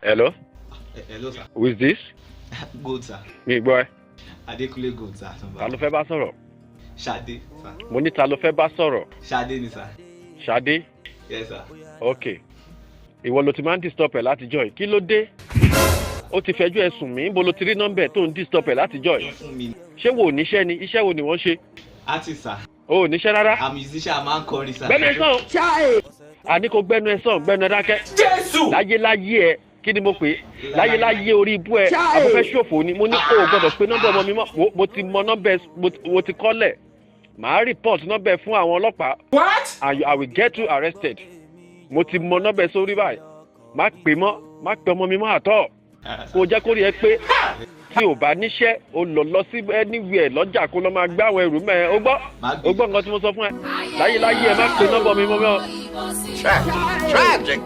Hello? Hello, sir. Who is this? Good, sir. Mi gbọ́ ẹ. Adekunle Gold, sir. Ta ló fẹ́ bá sọ̀rọ̀? Ṣadé, sir. Mo ní ta ló fẹ́ bá sọ̀rọ̀? Ṣadé ni, sir. Ṣadé? Yes, sir. Ok. Ìwọ ló ti máa ń disturb ẹ̀ látijọ́ yìí. Kí ló dé? Ó ti fẹjọ́ ẹ sùn mí. Níbo ló ti rí nọ́mbà ẹ̀ tó ń disturb ẹ̀ látijọ́ yìí? Fún mi. Ṣé wo ò níṣẹ́ ni? Iṣẹ́ wo ni wọ́n ṣe? Artist, sir. O ò níṣẹ́ rárá? I'm musician, máa ń kọrin, sir. Gbẹ́nu ẹ sàn. Àní kò gbẹ́nu ẹ sàn, gbẹ́nu ẹ dákẹ́. Jésù! Láyé láyé ẹ, kí ni mo pè é? Láyé láyé orí ibú ẹ, afẹ́fẹ́ ṣòfò ni. Mo ní kó o gbọ́dọ̀ pé nọ́mbà ọmọ mi mọ́. Wo, mo ti mọ nọ́mbà ẹ, mo ti kọ́lẹ̀. Màá report nọ́mbà ẹ fún àwọn ọlọ́pàá. What? And I will get you arrested. Mo ti mọ nọ́mbà ẹ sórí báyìí. Má pè mọ́, má pè ọmọ mi mọ́ àtọ́. Kó jẹ́ kó rí ẹ pé tí ò bá níṣẹ́, o lọ lọ sí anywhere lọ́jà kó lọ máa gbé àwọn ẹrù mẹ́ẹ̀. O gbọ́? O gbọ́ nǹkan tí mo sọ fún ẹ? Láyé láyé ẹ, má pè nọ́mbà mi mọ́ mọ́. Tragic.